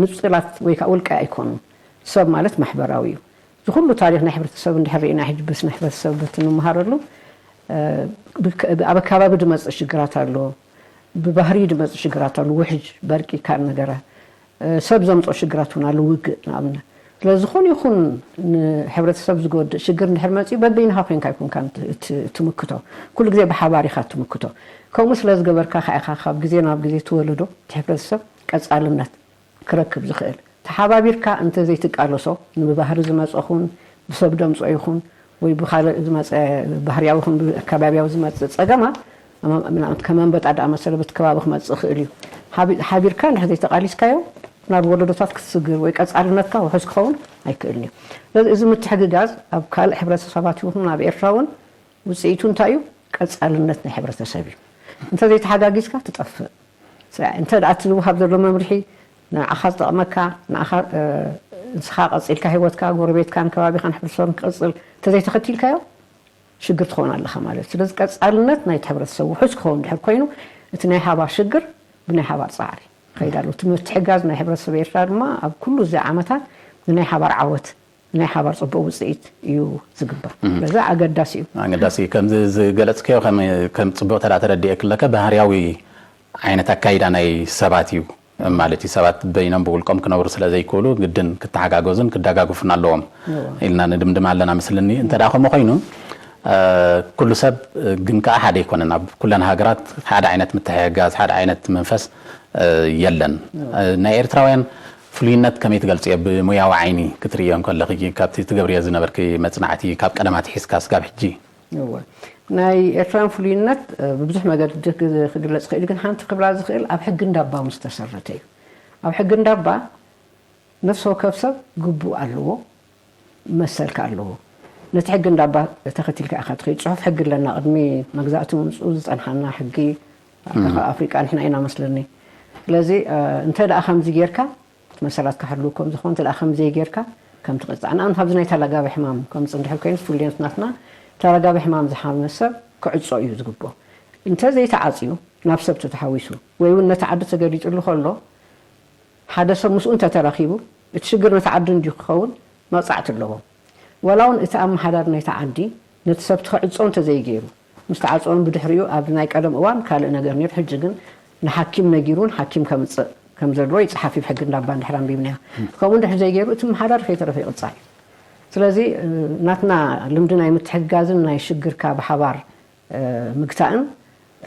ንጹላት ወይ ከዓ ውልቀ ኣይኮኑን። ሰብ ማለት ማሕበራዊ እዩ። እዚ ኩሉ ታሪኽ ናይ ሕብረተሰብ እንድሕር ርኢና ሕጂ በቲ ናይ ሕብረተሰብ በቲ ንምሃረሉ ኣብ ኣከባቢ ዝመፅእ ሽግራት ኣሎ፣ ብባህሪ ዝመፅእ ሽግራት ኣሎ፣ ውሕጅ በርቂ ካልእ ነገራት ሰብ ዘምፅኦ ሽግራት እውን ኣሎ፣ ውግእ ንኣብነት። ስለዚ ዝኾነ ይኹን ንሕብረተሰብ ዝጎድእ ሽግር እንድሕር መፂኡ በበይንኻ ኮይንካ ኣይኮንካን ትምክቶ፣ ኩሉ ግዜ ብሓባር ኢኻ ትምክቶ። ከምኡ ስለ ዝገበርካ ከዓ ኢኻ ካብ ግዜ ናብ ግዜ እቲ ወለዶ እቲ ሕብረተሰብ ቀፃልነት ክረክብ ዝኽእል። ተሓባቢርካ እንተዘይትቃለሶ ንብባህሪ ዝመፀ ኹን ብሰብ ደምፆ ይኹን ወይ ብካልእ ዝመፀ ባህርያዊ ይኹን ብኣከባቢያዊ ዝመፅእ ፀገማት ንኣብነት ከም ኣንበጣ ዝኣመሰለ በቲ ከባቢ ክመፅእ ይኽእል እዩ። ሓቢርካ እንድሕር ዘይተቓሊስካዮ ናብ ወለዶታት ክትስግር ወይ ቀፃልነትካ ውሑስ ክኸውን ኣይክእልን እዩ። ስለዚ እዚ ምትሕግጋዝ ኣብ ካልእ ሕብረተሰባት ይኹን ኣብ ኤርትራ እውን ውፅኢቱ እንታይ እዩ? ቀፃልነት ናይ ሕብረተሰብ እዩ። እንተዘይተሓጋጊዝካ ትጠፍእ። እንተ ደኣ እቲ ዝወሃብ ዘሎ መምርሒ ንዓኻ ዝጠቕመካ ንዓኻ ንስኻ ቀፂልካ ህይወትካ ጎረቤትካን ከባቢኻን ሕብረተሰብን ክቕፅል እንተዘይተኸቲልካዮ ሽግር ትኸውን ኣለኻ ማለት እዩ። ስለዚ ቀፃልነት ናይቲ ሕብረተሰብ ውሑስ ክኸውን ድሕር ኮይኑ እቲ ናይ ሓባር ሽግር ብናይ ሓባር ፃዕሪ ይኸይድ ኣሎ። እቲ ምትሕጋዝ ናይ ሕብረተሰብ ኤርትራ ድማ ኣብ ኩሉ እዚ ዓመታት ንናይ ሓባር ዓወት ናይ ሓባር ፅቡቅ ውፅኢት እዩ ዝግበር። ስለዚ ኣገዳሲ እዩ። ኣገዳሲ እዩ። ከምዚ ዝገለፅክዮ ከም ከም ፅቡቅ ተዳ ተረዲኤ ክለከ ባህርያዊ ዓይነት ኣካይዳ ናይ ሰባት እዩ ማለት እዩ። ሰባት በይኖም ብውልቆም ክነብሩ ስለ ዘይክእሉ ግድን ክተሓጋገዙን ክደጋግፉን ኣለዎም እዎ። ኢልና ንድምድም ኣለና ምስልኒ። እንተ ደኣ ከምኡ ኮይኑ ኩሉ ሰብ ግን ከዓ ሓደ ኣይኮነን። ኣብ ኩለን ሃገራት ሓደ ዓይነት ምትሕግጋዝ ሓደ ዓይነት መንፈስ የለን። ናይ ኤርትራውያን ፍሉይነት ከመይ ትገልፅዮ? ብሙያዊ ዓይኒ ክትርእዮ እንከለኺ፣ ካብቲ ትገብርዮ ዝነበርኪ መጽናዕቲ፣ ካብ ቀደም ኣትሒዝካ ስጋብ ሕጂ? እወ። ናይ ኤርትራውያን ፍሉይነት ብብዙሕ መገዲ ክግለጽ ይኽእል፣ ግን ሓንቲ ክብላ ዝኽእል ኣብ ሕጊ እንዳባ ምስ ተሰረተ እዩ። ኣብ ሕጊ እንዳባ ነፍሲ ወከፍ ሰብ ግቡእ ኣለዎ፣ መሰል ከኣ ኣለዎ። ነቲ ሕጊ እንዳባ ተኸቲልካ ኢኻ ትኸይድ። ጽሑፍ ሕጊ ኣለና፣ ቅድሚ መግዛእቲ ምምጽኡ ዝጸንሓና ሕጊ ኣፍሪቃ ንሕና ኢና መስለኒ። ስለዚ እንተ ደኣ ከምዚ ጌርካ እቲ መሰላት ክሕልው ከም ዝኾን፣ እንተ ደኣ ከምዚ ጌርካ ከም ትቕጻዕ። ንኣብነት ኣብዚ ናይ ተላጋቢ ሕማም ከምጽእ እንድሕር ኮይኑ ፍሉይነት ናትና ተላጋቢ ሕማም ዝሓመመ ሰብ ክዕጾ እዩ ዝግብኦ። እንተ ዘይተዓፅዩ ናብ ሰብ ተተሓዊሱ ወይ እውን ነቲ ዓዲ ተገሊፅሉ ከሎ ሓደ ሰብ ምስኡ እንተተራኺቡ እቲ ሽግር ነቲ ዓዲ እንዲዩ ክኸውን መቕፃዕቲ ኣለዎ። ዋላ እውን እቲ ኣመሓዳሪ ናይቲ ዓዲ ነቲ ሰብ ትኽዕጾ እንተዘይገይሩ ምስ ተዓፅኦን ብድሕሪኡ ኣብ ናይ ቀደም እዋን ካልእ ነገር ነይሩ፣ ሕጂ ግን ንሓኪም ነጊሩን ሓኪም ከምፅእ ከም ዘለዎ ይፅሓፍ እዩ ብሕጊ እንዳባ እንድሕር ኣንቢብናዮ። ከምኡ እንድሕር ዘይገይሩ እቲ ኣመሓዳሪ ከይተረፈ ይቕፃዕ እዩ። ስለዚ ናትና ልምዲ ናይ ምትሕግጋዝን ናይ ሽግርካ ብሓባር ምግታእን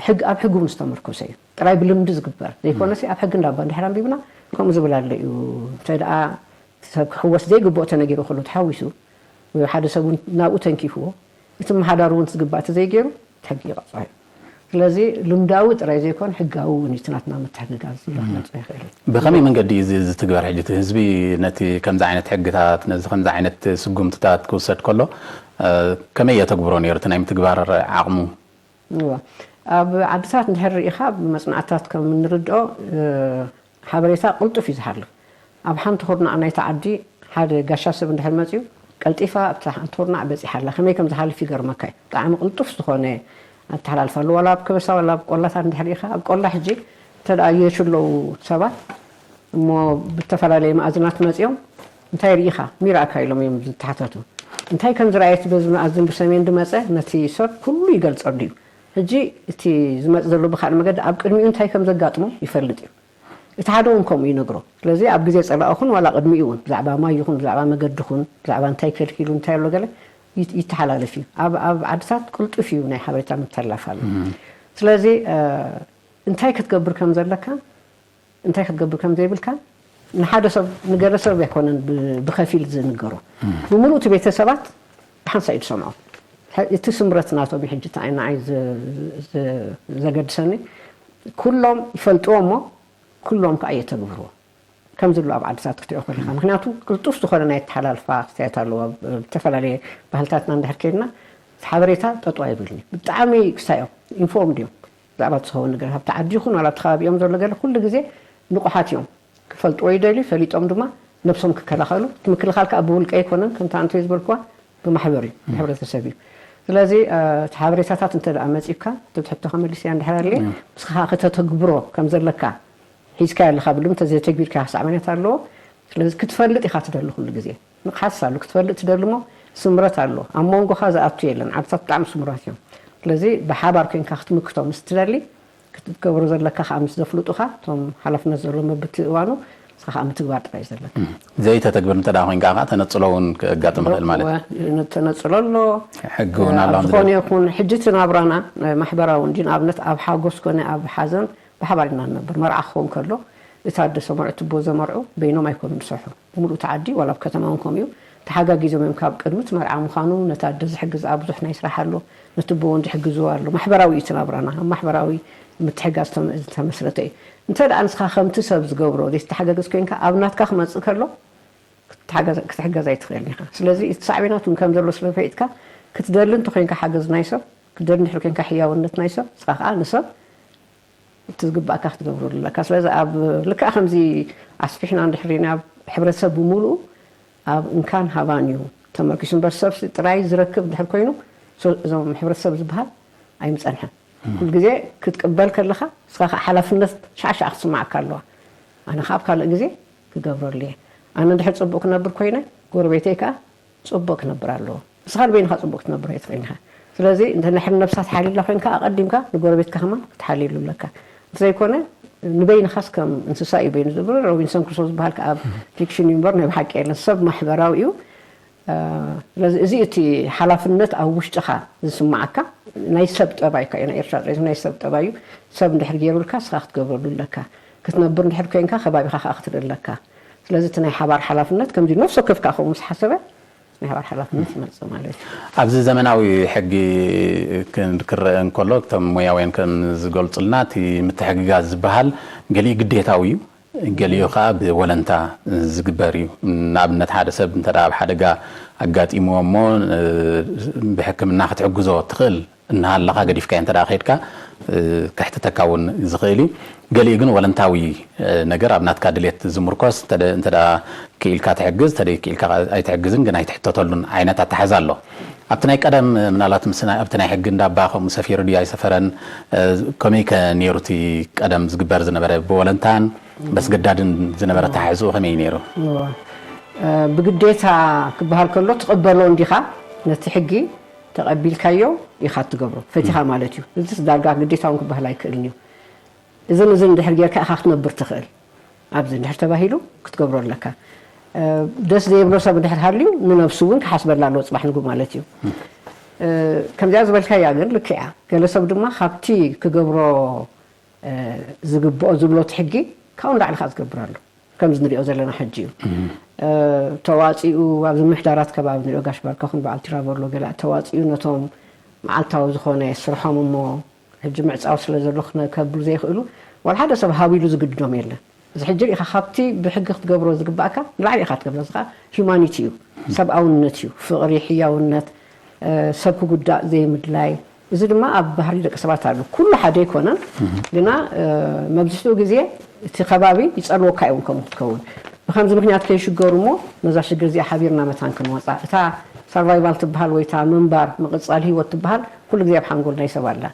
ሕግ ኣብ ሕጊ እውን ዝተመርኮሰ እዩ። ጥራይ ብልምዲ ዝግበር ዘይኮነሲ ኣብ ሕጊ እንዳባ እንድሕር ኣንቢብና ከምኡ ዝብል ኣሎ እዩ። እንተ ደኣ ሰብ ክሕወስ ዘይግብኦ ተነጊሩ ከሎ ተሓዊሱ ወይ ሓደ ሰብ እውን ናብኡ ተንኪፍዎ እቲ መሓዳሪ እውን ዝግባእ ተዘይገይሩ እቲ ሕጊ ይቐፅዖ እዩ። ስለዚ ልምዳዊ ጥራይ ዘይኮን ሕጋዊ እውን እዩ እቲ ናትና ምትሕግጋዝ ኢሉ ክመፅኦ ይኽእል እዩ። ብኸመይ መንገዲ እዩ እዚ ዝትግበር? ሕጂ እቲ ህዝቢ ነቲ ከምዚ ዓይነት ሕግታት ነዚ ከምዚ ዓይነት ስጉምትታት ክውሰድ ከሎ ከመይ የተግብሮ ነይሩ? እቲ ናይ ምትግባር ዓቕሙ እወ። ኣብ ዓድታት እንድሕር ርኢኻ ብመጽናዕትታት ከም እንርድኦ ሓበሬታ ቅልጡፍ እዩ ዝሓልፍ። ኣብ ሓንቲ ኩርናዕ ናይቲ ዓዲ ሓደ ጋሻ ሰብ እንድሕር መጺኡ ቀልጢፋ ኣብቲ ሓንቲ ኩርናዕ በጺሓ ኣላ። ከመይ ከም ዝሓልፍ ይገርመካ እዩ። ብጣዕሚ ቅልጡፍ ዝኾነ ኣተሓላልፋ ኣሎ። ዋላ ኣብ ከበሳ ዋላ ኣብ ቆላታት እንድሕር ርኢኻ ኣብ ቆላ ሕጂ እንተ ደኣ የሽለዉ ሰባት እሞ ብተፈላለየ መኣዝናት መጺኦም እንታይ ርኢኻ ሚራእካ ኢሎም እዮም ዝተሓተቱ። እንታይ ከም ዝረኣየት በዚ መኣዝን ብሰሜን ድመጸ ነቲ ሰብ ኩሉ ይገልጸሉ እዩ። ሕጂ እቲ ዝመጽእ ዘሎ ብካልእ መገዲ ኣብ ቅድሚኡ እንታይ ከም ዘጋጥሞ ይፈልጥ እዩ። እቲ ሓደ እውን ከምኡ ይነግሮ። ስለዚ ኣብ ግዜ ጸላኢ ኹን ዋላ ቅድሚኡ እውን ብዛዕባ ማይ ይኹን ብዛዕባ መገዲ ኹን ብዛዕባ እንታይ ከልኪሉ እንታይ ኣሎ ገለ ይተሓላለፍ እዩ። ኣብ ዓድታት ቅልጡፍ እዩ ናይ ሓበሬታ ምትሕልላፍ ኣሎ። ስለዚ እንታይ ክትገብር ከም ዘለካ እንታይ ክትገብር ከም ዘይብልካ ንሓደ ሰብ ንገለ ሰብ ኣይኮነን ብኸፊል ዝንገሮ ብምሉእ እቲ ቤተሰባት ብሓንሳእ እዩ ዝሰምዖ። እቲ ስምረት ናቶም እዩ ሕጂ ንዓይ ዘገድሰኒ። ኩሎም ይፈልጥዎ እሞ ኩሎም ከዓ የተግብርዎ ከም ዝሎ ኣብ ዓድታት ክትሪኦ ከለካ ምክንያቱ ቅልጡፍ ዝኾነ ናይ ተሓላልፋ ክስተያት ኣለዎ። ብዝተፈላለየ ባህልታትና እንድሕር ከይድና እቲ ሓበሬታ ጠጠው ኣይብልን እዩ። ብጣዕሚ ክስታይ እዮም ኢንፎርምድ እዮም። ብዛዕባ እቲ ዝኸውን ነገር ኣብቲ ዓዲ ይኹን ዋላ ኣብቲ ከባቢኦም ዘሎ ገለ ኩሉ ግዜ ንቑሓት እዮም። ክፈልጥዎ ይደልዩ፣ ፈሊጦም ድማ ነብሶም ክከላኸሉ። እቲ ምክልኻል ከዓ ብውልቀ ኣይኮነን፣ ከምታ ኣንቶይ ዝበልክዋ ብማሕበር እዩ፣ ብሕብረተሰብ እዩ። ስለዚ እቲ ሓበሬታታት እንተ ደኣ መፂብካ እቲ ትሕቶኻ መሊሰያ እንድሕር ኣለ ምስኻ ከተተግብሮ ከም ዘለካ ሒዝካ ኣለካ ብልም ተዘይተግቢርካ ክሳዕ መነት ኣለዎ። ስለዚ ክትፈልጥ ኢኻ ትደሊ ኩሉ ግዜ ንቕሓት ኣሎ ክትፈልጥ ትደሊ እሞ ስምረት ኣሎ ኣብ መንጎኻ ዝኣቱ የለን። ዓድታት ብጣዕሚ ስሙራት እዮም። ስለዚ ብሓባር ኮይንካ ክትምክቶ ምስ ትደሊ ክትገብሮ ዘለካ ከዓ ምስ ዘፍልጡኻ እቶም ሓላፍነት ዘለዎም በብቲ እዋኑ ንስኻ ከዓ ምትግባር ጥራይ እዩ ዘለካ። ዘይተተግብር እንተ ደኣ ኮይንካ ከዓ ተነፅሎ እውን ከጋጥም ይኽእል ማለት እዩ። ተነፅሎ ኣሎ። ሕጊ እውን ኣሎ ኣብ ዝኾነ ይኹን ሕጂ እቲ ናብራና ማሕበራዊ እንዲ ንኣብነት ኣብ ሓጎስ ኮነ ኣብ ሓዘን ብሓባር ኢና ንነብር። መርዓ ክኸውን ከሎ እቲ ኣደ ሰመርዑ እቲ ኣቦ ዘመርዑ በይኖም ኣይኮኑን ዝሰርሑ። ብምሉእ እቲ ዓዲ ዋላ ኣብ ከተማ እውን ከምኡ እዩ። ተሓጋጊዞም እዮም ካብ ቅድሚ እቲ መርዓ ምዃኑ ነቲ ኣደ ዝሕግዝ ኣብ ብዙሕ ናይ ስራሕ ኣሎ፣ ነቲ ኣቦ እውን ዝሕግዝዎ ኣሎ። ማሕበራዊ እዩ እቲ ናብራና። ኣብ ማሕበራዊ ምትሕጋዝ ዝተመስረተ እዩ። እንተ ደኣ ንስኻ ከምቲ ሰብ ዝገብሮ ዘይትተሓጋገዝ ኮይንካ ኣብ ናትካ ክመፅእ ከሎ ክትሕገዝ ኣይትኽእልን ኢኻ። ስለዚ እቲ ሳዕቤናት እውን ከም ዘሎ ስለ ፈሊጥካ ክትደሊ እንተኮይንካ ሓገዝ ናይ ሰብ ክትደሊ እንድሕር ኮይንካ ሕያውነት ናይ ሰብ ንስኻ ከዓ ንሰብ እቲ ዝግባእካ ክትገብረሉ ኣለካ። ስለዚ ኣብ ልክዕ ከምዚ ኣስፊሕና እንድሕር ርኢና ኣብ ሕብረተሰብ ብምሉኡ ኣብ እንካን ሃባን እዩ ተመርኪሱ እምበር ሰብሲ ጥራይ ዝረክብ እንድሕር ኮይኑ እዞም ሕብረተሰብ ዝበሃል ኣይምፀንሐን። ኩሉ ግዜ ክትቅበል ከለኻ ንስኻ ከዓ ሓላፍነት ሻዕሻዕ ክትስማዓካ ኣለዋ። ኣነ ከዓ ኣብ ካልእ ግዜ ክገብረሉ እየ። ኣነ እንድሕር ፅቡቅ ክነብር ኮይነ ጎረቤተይ ከዓ ፅቡቅ ክነብር ኣለዎ። ንስኻ ንበይንኻ ፅቡቅ ክትነብር ኣይትኽእልን ኢኻ። ስለዚ እንተ ንሕር ነብሳ ትሓልየላ ኮይንካ ኣቐዲምካ ንጎረቤትካ ከማን ክትሓልየሉ ኣለካ። እንተዘይኮነ ንበይንኻስ ከም እንስሳ እዩ በይኑ ዝብል ሮቢንሰን ክሩሶ ዝበሃል ከዓ ኣብ ፊክሽን እዩ እምበር ናይ ብሓቂ የለን። ሰብ ማሕበራዊ እዩ። ስለዚ እዚ እቲ ሓላፍነት ኣብ ውሽጥኻ ዝስማዓካ ናይ ሰብ ጠባይ እኳ እዩ ናይ ኤርትራ ጥራይ ናይ ሰብ ጠባይ እዩ። ሰብ እንድሕር ገይሩልካ ንስኻ ክትገብረሉ ኣለካ። ክትነብር እንድሕር ኮይንካ ከባቢኻ ከዓ ክትርኢ ኣለካ። ስለዚ እቲ ናይ ሓባር ሓላፍነት ከምዚ ነፍሲ ወከፍ ከዓ ከምኡ ምስ ሓሰበ ናይ ሓባር ሓላፍነት ይመጽእ ማለት እዩ። ኣብዚ ዘመናዊ ሕጊ ክን- ክረአ እንከሎ እቶም ሞያውያን ከም ዝገልጹልና እቲ ምትሕግጋዝ ዝበሃል ገሊኡ ግዴታዊ እዩ፣ ገሊኡ ከዓ ብወለንታ ዝግበር እዩ። ንኣብነት ሓደ ሰብ እንተ ደኣ ኣብ ሓደጋ ኣጋጢምዎ እሞ ብሕክምና ክትሕግዞ ትኽእል እናሃለኻ ገዲፍካዮ እንተ ደኣ ከይድካ ክሕትተካ እውን ዝኽእል እዩ። ገሊኡ ግን ወለንታዊ ነገር ኣብ ናትካ ድሌት ዝምርኮስ እንተ ደ- እንተ ደኣ ክኢልካ ትሕግዝ እንተ ደኣ ክኢልካ ኣይትሕግዝን ግን ኣይትሕተተሉን ዓይነት ኣተሓሕዛ ኣሎ። ኣብቲ ናይ ቀደም ምናልባት ምስ ናይ ኣብቲ ናይ ሕጊ እንዳባ ከምኡ ሰፊሩ ድዩ ኣይሰፈረን? ከመይ ከ ነይሩ እቲ ቀደም ዝግበር ዝነበረ ብወለንታን በስገዳድን ዝነበረ ኣተሓሕዝኡ ከመይ ነይሩ? ብግዴታ ክበሃል ከሎ ትቕበሎ እንዲኻ፣ ነቲ ሕጊ ተቐቢልካዮ ኢኻ ትገብሮ፣ ፈቲኻ ማለት እዩ። እዚ ዳርጋ ግዴታ እውን ክበሃል ኣይክእልን እዩ። እዝን እዝን እንድሕር ጌርካ ኢኻ ክትነብር ትኽእል። ኣብዚ እንድሕር ተባሂሉ ክትገብሮ ኣለካ። ደስ ዘይብሎ ሰብ እንድሕር ሃልዩ ንነብሱ እውን ክሓስበላ ኣለዎ ፅባሕ ንጉ ማለት እዩ። ከምዚኣ ዝበልካያ ግን ልክዕ እያ። ገለ ሰብ ድማ ካብቲ ክገብሮ ዝግብኦ ዝብሎ እቲ ሕጊ ካብኡ ንላዕሊ ከዓ ዝገብር ኣሎ። ከምዚ ንሪኦ ዘለና ሕጂ እዩ። ተዋፂኡ ኣብዚ ምሕዳራት ከባቢ ንሪኦ ጋሽ ባርካ ኹን በዓል ትራቨሎ ገለ ተዋፂኡ ነቶም መዓልታዊ ዝኾነ ስርሖም እሞ ሕጂ ምዕፃው ስለ ዘሎ ክነ- ከብሉ ዘይኽእሉ ዋላ ሓደ ሰብ ሃቢሉ ዝግድዶም የለን። እዚ ሕጂ ሪኢኻ ካብቲ ብሕጊ ክትገብሮ ዝግባእካ ንላዕሊ ኢኻ ትገብሮ። እዚ ከዓ ሂዩማኒቲ እዩ፣ ሰብኣውነት እዩ፣ ፍቕሪ፣ ሕያውነት፣ ሰብ ክጉዳእ ዘይምድላይ። እዚ ድማ ኣብ ባህሪ ደቂ ሰባት ኣሎ። ኩሉ ሓደ ኣይኮነን፣ ግና መብዝሕትኡ ግዜ እቲ ከባቢ ይፀልወካ እውን ከምኡ ክትከውን። ብከምዚ ምክንያት ከይሽገሩ እሞ ነዛ ሽግር እዚኣ ሓቢርና መታን ክንወፃ። እታ ሰርቫይቫል ትበሃል ወይ እታ ምንባር ምቕፃል ህይወት ትበሃል ኩሉ ግዜ ኣብ ሓንጎል ናይ ሰብ ኣላ።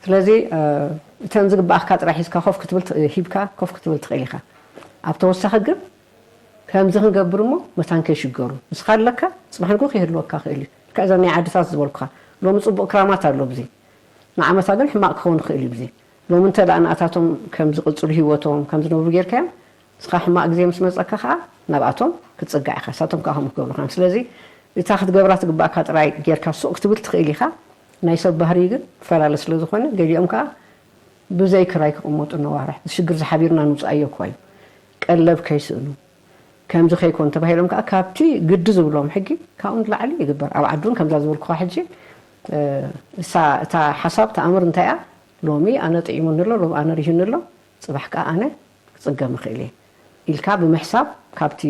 ስለዚ እተን ዝግባኣካ ጥራይ ሒዝካ ኮፍ ክትብል ት- ሂብካ ኮፍ ክትብል ትኽእል ኢኻ። ኣብ ተወሳኺ ግን ከምዚ ክንገብር እሞ መታን ከይሽገሩ ንስኻ ኣለካ፣ ፅባሕ ንግሆ ከይህልወካ ክእል እዩ። ልክዕ እዛ ናይ ዓድታት ዝበልኩኻ ሎሚ ፅቡቕ ክራማት ኣሎ ብዚ ንዓመታ ግን ሕማቕ ክኸውን ይኽእል እዩ ብዚ ሎሚ እንተ ደኣ ንኣታቶም ከም ዝቕፅሉ ህይወቶም ከም ዝነብሩ ጌርካዮም ንስኻ ሕማቕ ግዜ ምስ መፀካ ከዓ ናብኣቶም ክትፅጋዕ ኢኻ፣ ንሳቶም ከዓ ከምኡ ክገብሩኻ እዮም። ስለዚ እታ ክትገብራ ትግባእካ ጥራይ ጌርካ ሱቕ ክትብል ትኽእል ኢኻ። ናይ ሰብ ባህሪ ግን ፈላለ ስለ ዝኾነ ገሊኦም ከዓ ብዘይ ክራይ ክቕመጡ ነዋርሕ ሽግር ዝሓቢርና ንውፃኣዮ እኳ እዩ። ቀለብ ከይስእኑ ከምዚ ከይኮኑ ተባሂሎም ከዓ ካብቲ ግዲ ዝብሎም ሕጊ ካብኡ ንላዕሊ ይግበር። ኣብ ዓዲ እውን ከምዛ ዝበልኩኻ ሕጂ እሳ እታ ሓሳብ ተኣምር እንታይ እያ? ሎሚ ኣነ ጥዒሙኒ ኣሎ፣ ሎሚ ኣነ ሪሁኒ ኣሎ፣ ፅባሕ ከዓ ኣነ ክፅገም ይኽእል እየ ኢልካ ብምሕሳብ ካብቲ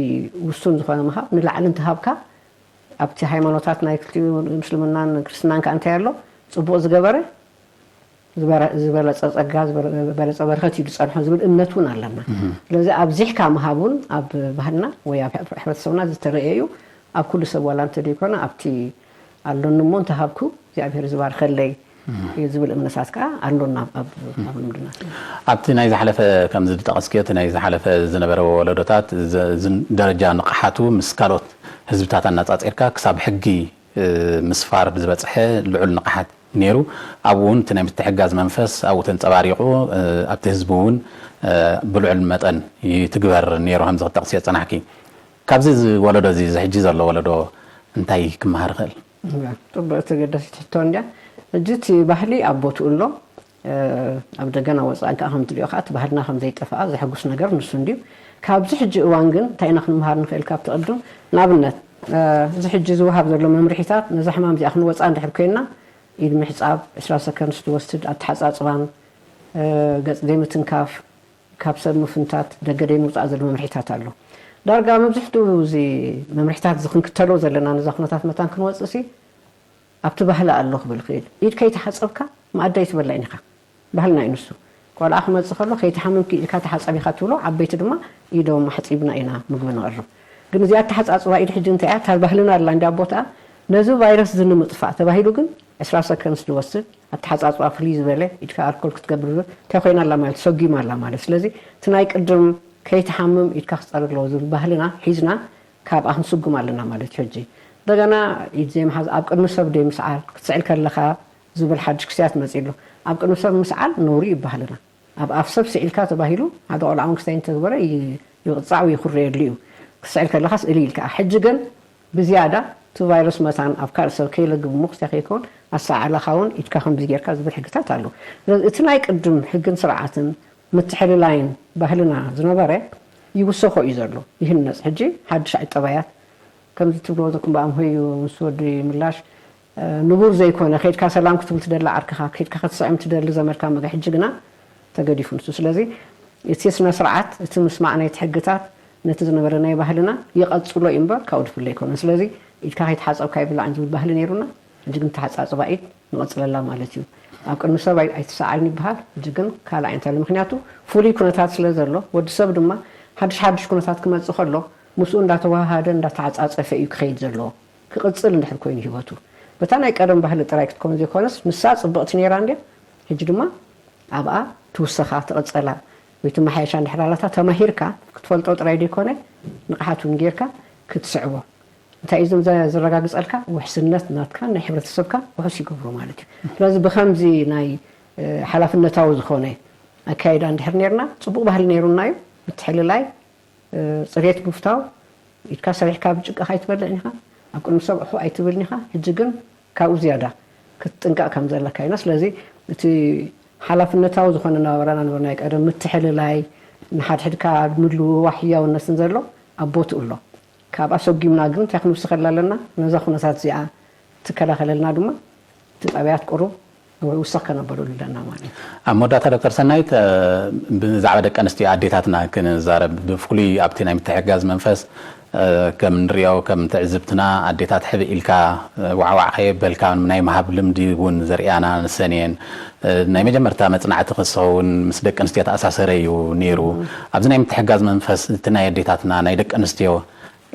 ውሱን ዝኾነ ምሃብ ንላዕሊ እንተሃብካ ኣብቲ ሃይማኖታት ናይ ክልቲኡ ምስልምናን ክርስትናን ከዓ እንታይ ኣሎ? ፅቡቕ ዝገበረ ዝበለፀ ፀጋ ዝበለፀ በረኸት እዩ ዝፀንሖ ዝብል እምነት እውን ኣለና። ስለዚ ኣብዚሕካ ምሃብ እውን ኣብ ባህልና ወይ ኣብ ሕብረተሰብና ዝተረእየ እዩ። ኣብ ኩሉ ሰብ ዋላ እንተ ዘይኮነ ኣብቲ ኣሎኒ እሞ እንተሃብኩ እግዚኣብሔር ዝባርከለይ እዩ ዝብል እምነታት ከዓ ኣሎና ኣብ ኣብ ልምድና። ኣብቲ ናይ ዝሓለፈ ከምዚ ዝጠቐስክዮ እቲ ናይ ዝሓለፈ ዝነበረ ወለዶታት ዝ- ዝን- ደረጃ ንቕሓቱ ምስ ካልኦት ህዝብታት ኣነፃፂርካ ክሳብ ሕጊ ምስፋር ብዝበፅሐ ልዑል ንቕሓት ነይሩ። ኣብኡ እውን እቲ ናይ ምትሕግጋዝ መንፈስ ኣብኡ ተንፀባሪቑ ኣብቲ ህዝቢ እውን ብልዑል መጠን ይትግበር ነይሩ ከምዚ ክጠቕስዮ ዝፀናሕኪ። ካብዚ እዚ ወለዶ እዚ እዚ ሕጂ ዘሎ ወለዶ እንታይ ክመሃር ይኽእል? ፅቡቅ ተገዳሲት ሕቶ እንድያ። ሕጂ እቲ ባህሊ ኣብ ቦትኡ ኣሎ። ኣብ ደገን ኣብ ወፃእን ከዓ ከምትሪኦ ከዓ እቲ ባህልና ከምዘይጠፍኣ ዘሐጉስ ነገር ንሱ እንድዩ። ካብዚ ሕጂ እዋን ግን እንታይ ኢና ክንመሃር ንኽእል ካብቲ ቅድም? ንኣብነት እዚ ሕጂ ዝወሃብ ዘሎ መምርሒታት ነዛ ሕማም እዚኣ ክንወፃ እንድሕር ኮይንና ኢድ ምሕፃብ፣ ዕስራ ሰከንድስ ዝወስድ ኣተሓፃፅባን ገፅ ዘይምትንካፍ፣ ካብ ሰብ ምፍንታት ደገ ደይ ምውፃእ ዘሎ መምርሒታት ኣሎ። ዳርጋ መብዝሕትኡ እዚ መምርሒታት እዚ ክንክተሎ ዘለና ነዛ ኩነታት መታን ክንወፅእ ሲ ኣብቲ ባህሊ ኣሎ ክብል ክእል። ኢድ ከይተሓፀብካ መኣዲ ኣይትበላዕን ኢኻ። ባህልና እዩ ንሱ። ቆልዓ ክመፅእ ከሎ ከይትሓምም ኢድካ ተሓፀብ ኢኻ ትብሎ፣ ዓበይቲ ድማ ኢዶም ኣሕፂብና ኢና ምግቢ ንቐርብ። ግን እዚኣ ኣተሓፃፅባ ኢድ ሕጂ እንታይ እያ? እታ ባህልና ኣላ እንዲ ኣቦትኣ ነዚ ቫይረስ እዚ ንምጥፋእ ተባሂሉ ግን ዕስራ ሰከንድስ ዝወስድ ኣተሓፃፅባ ፍልይ ዝበለ ኢድካ ኣልኮል ክትገብር እንታይ ኮይና ኣላ ማለት ሰጒማ ኣላ ማለት ስለዚ እቲ ናይ ቅድም ከይትሓምም ኢድካ ክፀረግ ኣለዎ ዝብል ባህልና ሒዝና ካብኣ ክንስጉም ኣለና ማለት እዩ ሕጂ እንደገና ኢድ ዘይምሓዝ ኣብ ቅድሚ ሰብ ደይ ምስዓል ክትስዕል ከለኻ ዝብል ሓድሽ ክስያት መፂ ኣሎ ኣብ ቅድሚ ሰብ ምስዓል ነውሪ ይበሃልና ኣብ ኣፍ ሰብ ስዒልካ ተባሂሉ ሓደ ቆልዓ እውን ክስታይ እንተግበረ ይቕፃዕ ወይ ይኹረየሉ እዩ ክስዕል ከለኻ ስእሊ ኢልካ ሕጂ ግን ብዝያዳ እቲ ቫይረስ መታን ኣብ ካልእ ሰብ ከይለግብ እሞ ክስታይ ከይከውን ኣሰዓዕላኻ እውን ኢድካ ከምዚ ጌርካ ዝብል ሕግታት ኣሎ። ስለዚ እቲ ናይ ቅድም ሕግን ስርዓትን ምትሕልላይን ባህልና ዝነበረ ይውሰኾ እዩ ዘሎ፣ ይህነፅ። ሕጂ ሓድሽ ኣይ ጠባያት ከምዚ ትብልዎ ዘለኩም ብኣምሆዩ ምስ ወዲ ምላሽ ንቡር ዘይኮነ ከይድካ ሰላም ክትብል ትደሊ ዓርክኻ ከይድካ ክትስዕም ትደሊ ዘመድካ መገ ሕጂ ግና ተገዲፉ ንሱ። ስለዚ እቲ ስነ ስርዓት እቲ ምስማዕ ናይቲ ሕግታት ነቲ ዝነበረ ናይ ባህልና ይቐጽሎ እዩ እምበር ካብኡ ድፍለ ኣይኮነን። ስለዚ ኢድካ ከይተሓጸብካ ኣይብላዕን ዝብል ባህሊ ነይሩና። ሕጂ ግን ተሓጻጽባ ኢድ ንቐጽለላ ማለት እዩ። ኣብ ቅድሚ ሰብ ኣይ- ኣይትሰዓልን ይበሃል። ሕጂ ግን ካልእ ዓይነት ኣሎ። ምክንያቱ ፍሉይ ኩነታት ስለ ዘሎ ወዲ ሰብ ድማ ሓድሽ ሓድሽ ኩነታት ክመጽእ ከሎ ምስኡ እንዳተዋሃደ እንዳተዓጻጸፈ እዩ ክኸይድ ዘለዎ። ክቕጽል እንድሕር ኮይኑ ህይወቱ በታ ናይ ቀደም ባህሊ ጥራይ ክትከውን ዘይኮነስ፣ ንሳ ጽብቕቲ ነይራ እንድያ። ሕጂ ድማ ኣብኣ ትውሰኻ፣ ትቕጸላ ወይ ትመሓየሻ እንድሕር ኣላታ፣ ተማሂርካ ክትፈልጦ ጥራይ ዘይኮነ፣ ንቕሓት እውን ጌርካ ክትስዕቦ። እንታይ እዩ ዝም-፣ ዘረጋግጸልካ? ውሕስነት ናትካ ናይ ሕብረተሰብካ ውሑስ ይገብሮ ማለት እዩ። ስለዚ ብኸምዚ ናይ፣ እ፣ ሓላፍነታዊ ዝኾነ ኣካይዳ እንድሕር ኔርና፣ ጽቡቕ ባህሊ ኔሩና እዩ። ምትሕልላይ፣ እ፣ ጽሬት ምፍታው፣ ኢድካ ሰሪሕካ ብጭቃ ኣይትበልዕን ኢኻ፣ ኣብ ቅድሚ ሰብ እሑ ኣይትብልን ኢኻ። ሕጂ ግን ካብኡ ዝያዳ ክትጥንቀቕ ከም ዘለካ ኢና። ስለዚ እቲ ሓላፍነታዊ ዝኾነ ናብራና ንብር ናይ ቀደም ምትሕልላይ፣ ንሓድሕድካ ምልውዋሕ ህያውነትን ዘሎ ኣብ ቦትኡ ኣሎ። ካብ ኣሰጊምና ግን እንታይ ክንውስኸላ ኣለና? ነዛ ኩነታት እዚኣ ትከላኸለልና ድማ እቲ ጣብያት ቁሩብ ውስኽ ከነበሉ ኣለና ማለት እዩ። ኣብ መወዳእታ ዶክተር ሰናይት፣ እ፣ ብዛዕባ ደቂ ኣንስትዮ ኣዴታትና ክንዛረብ፣ ብፍሉይ ኣብቲ ናይ ምትሕግጋዝ መንፈስ፣ እ፣ ከም ንሪኦ፣ ከም ትዕዝብትና ኣዴታት ሕብእ ኢልካ፣ እ፣ ዋዕዋዕ ከየበልካ ናይ ምሃብ ልምዲ እውን ዘርእያና ንሰን እየን። እ፣ ናይ መጀመርታ መጽናዕቲ ክስኸውን ምስ ደቂ ኣንስትዮ ተኣሳሰረ እዩ ነይሩ። ኣብዚ ናይ ምትሕግጋዝ መንፈስ እቲ ናይ ኣዴታትና፣ ናይ ደቂ ኣንስትዮ፣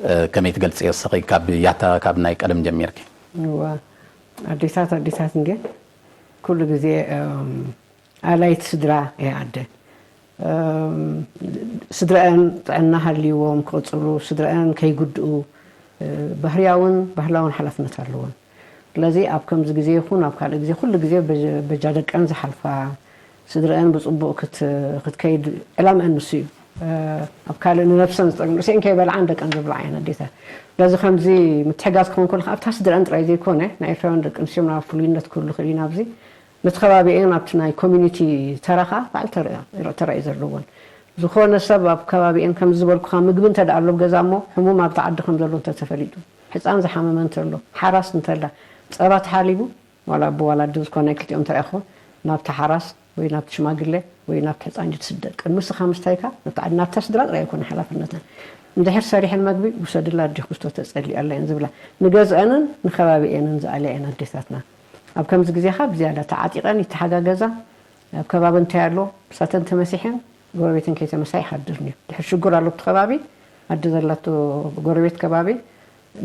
እ፣ ከመይ ትገልጽዮ እስኺ ካብ ያታ፣ ካብ ናይ ቀደም ጀሚርኪ? እዋ፣ ኣዴታት፣ ኣዴታት እንዴ ኩሉ ግዜ፣ እም፣ ኣላይት ስድራ እየ ኣደ። እም፣ ስድራኣን ጥዕና ሃልይዎም ክቕጽሉ፣ ስድራኣን ከይጉድኡ፣ እ፣ ባህርያውን ባህላውን ሓላፍነት ኣለወን። ስለዚ ኣብ ከምዚ ግዜ ይኹን ኣብ ካልእ ግዜ፣ ኩሉ ግዜ በጀ-፣ በጃ ደቀን ዝሓልፋ፣ ስድራኣን ብጽቡቕ ክት-፣ ክትከይድ ዕላምአን ንሱ እዩ። እ፣ ኣብ ካልእ ንነብሰን ዝጠቅም፣ ርእሰን ከይበልዓን ደቀን ዘብልዓ እየን ኣዴታት። ስለዚ ከምዚ ምትሕጋዝ ክኸውን ከሎ፣ ኣብታ ስድራኣን ጥራይ ዘይኮነ፣ ናይ ኤርትራውያን ደቂ ኣንስትዮ ምናልባት ፍሉይነት ክህሉ ይኽእል እዩ ናብዚ። ነቲ ከባቢኤን ኣብቲ ናይ ኮሚኒቲ ተራ ኸኣ ባዕሉ ተራ፣ ተራ እዩ ዘለወን። ዝኾነ ሰብ ኣብ ከባቢኤን ከም ዝበልኩኻ ምግቢ እንተ ደኣ ኣሎ ኣብ ገዛ እሞ ሕሙም ኣብቲ ዓዲ ከም ዘሎ እንተ ተፈሊጡ፣ ሕጻን ዝሓመመ እንተሎ፣ ሓራስ እንተላ፣ ጸባ ተሓሊቡ፣ ዋላ ኣቦ ዋላ ኣደ ዝኾነ ክልቲኦም ተረኣኹ፣ ናብቲ ሓራስ ወይ ናብቲ ሽማግለ ወይ ናብቲ ሕጻን እዩ ትስደድ። ቅድሚ ንስኻ ምስታይካ ናብቲ ዓዲ፣ ናብታ ስድራ ጥራይ ኣይኮነ ሓላፍነተን። እንድሕር ሰሪሐን መግቢ ውሰድላ ኣዴኹ ዝቶ ተጸሊኣላ እየን ዝብላ። ንገዝአንን ንከባቢኤንን ዝኣልያ እየን ኣዴታትና። ኣብ ከምዚ ግዜ ኸኣ ብዝያዳ ተዓጢቐን ይተሓጋገዛ። ኣብ ከባቢ እንታይ ኣሎ፣ ምሳተን ተመሲሐን ጎረቤተን ከይተመሳ ይሓድርን እዩ። ድሕር ሽጉር ኣሎ ኣብቲ ከባቢ፣ ኣደ ዘላቶ ጎረቤት ከባቢ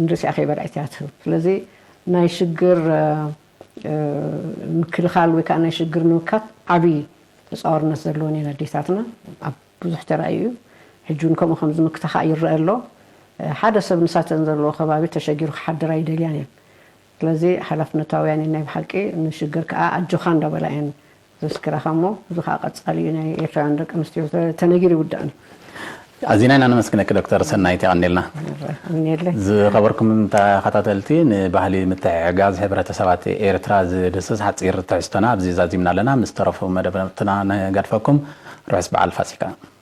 ንርእሲኣ ከይበልዐት እያ ትህብ። ስለዚ ናይ ሽግር፣ እ፣ እ፣ ምክልኻል ወይ ከዓ ናይ ሽግር ምምካት ዓብዪ ተጻዋርነት ዘለወን እየን ኣዴታትና። ኣብ ብዙሕ ተራእዩ እዩ። ሕጂ እውን ከምኡ ከም ዝምክታ ኸኣ ይረአ ኣሎ። እ፣ ሓደ ሰብ ንሳተን ዘለዎ ከባቢ ተሸጊሩ ክሓድር ኣይደልያን እየን። ስለዚ ሓላፍነታውያን እየን ናይ ብሓቂ። ንሽግር ከዓ ኣጆኻ እንዳበላ እየን ዘስክራኻ እሞ፣ እዚ ከዓ ቀጻሊ እዩ ናይ ኤርትራውያን ደቂ ኣንስትዮ ተ-፣ ተነጊሩ ይውዳእን እዩ። ኣዚና ኢና ነመስግነኪ ዶክተር ሰናይት፣ የቐንየልና። የቐንየለይ። ዝኸበርኩም ተኸታተልቲ፣ ንባህሊ ምትሕግጋዝ ሕብረተሰባት ኤርትራ ዝድስስ ሓጺር ትሕዝቶና ኣብዚ ዛዚምና ኣለና። ምስ ተረፉ መደባትና ንገድፈኩም። ርሑስ በዓል ፋሲካ።